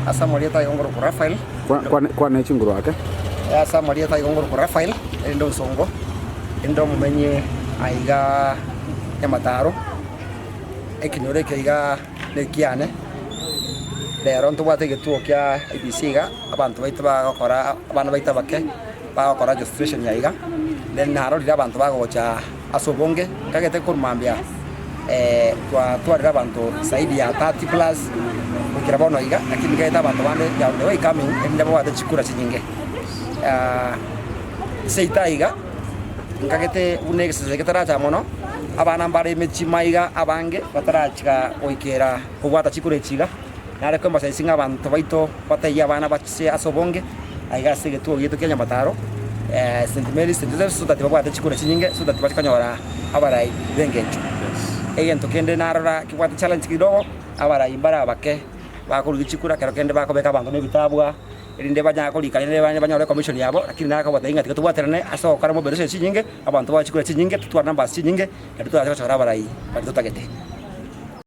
Ase amarieta aiga ngorokwa Raphael. Kwana chinguru ake. Ase amarieta aiga ngorokwa Raphael, erinde onsongo, erinde omomenyi aiga Nyamataro, ekenyoro eke iga nekiane. Rero ntobwate egetuo kia IEBC iga, abanto baito bagokora abana baito abake bagokora registration aiga, then narorire abanto bagocha ase obonge, nkagete korwa mambia twatwarire abanto zaidi ya 30 plus goikera bono iga, lakini nkagete abanto bande they are on the way coming erinde babwate chikura chinyinge. Seito aiga, nkagete buna egesese getaracha mono, abana mbare emechie maiga abange batarachika goikera kobwata chikura echi iga, nare koemphasize ng'a abanto baito batebie abana bache ase obonge aiga ase egetuo giaito kia Nyamataro, St Mary's, St Joseph's so that babwate chikura chinyinge so that bache konyora abarai b'engencho. Egento kende narora kebwate challenge kidogo, abarai mbare abake bakorugia chikura ekero kende bakobeka abanto na ebitabwa, erinde banyare korika rende banye banyore ecommission yabo, lakini nare kobatebia ng'a tiga tobwaterane ase ogokora mobilization chinyinge, abanto babe chikura chinyinge, totware numbers chinyinge, naende torache gochora abarai baria totagete.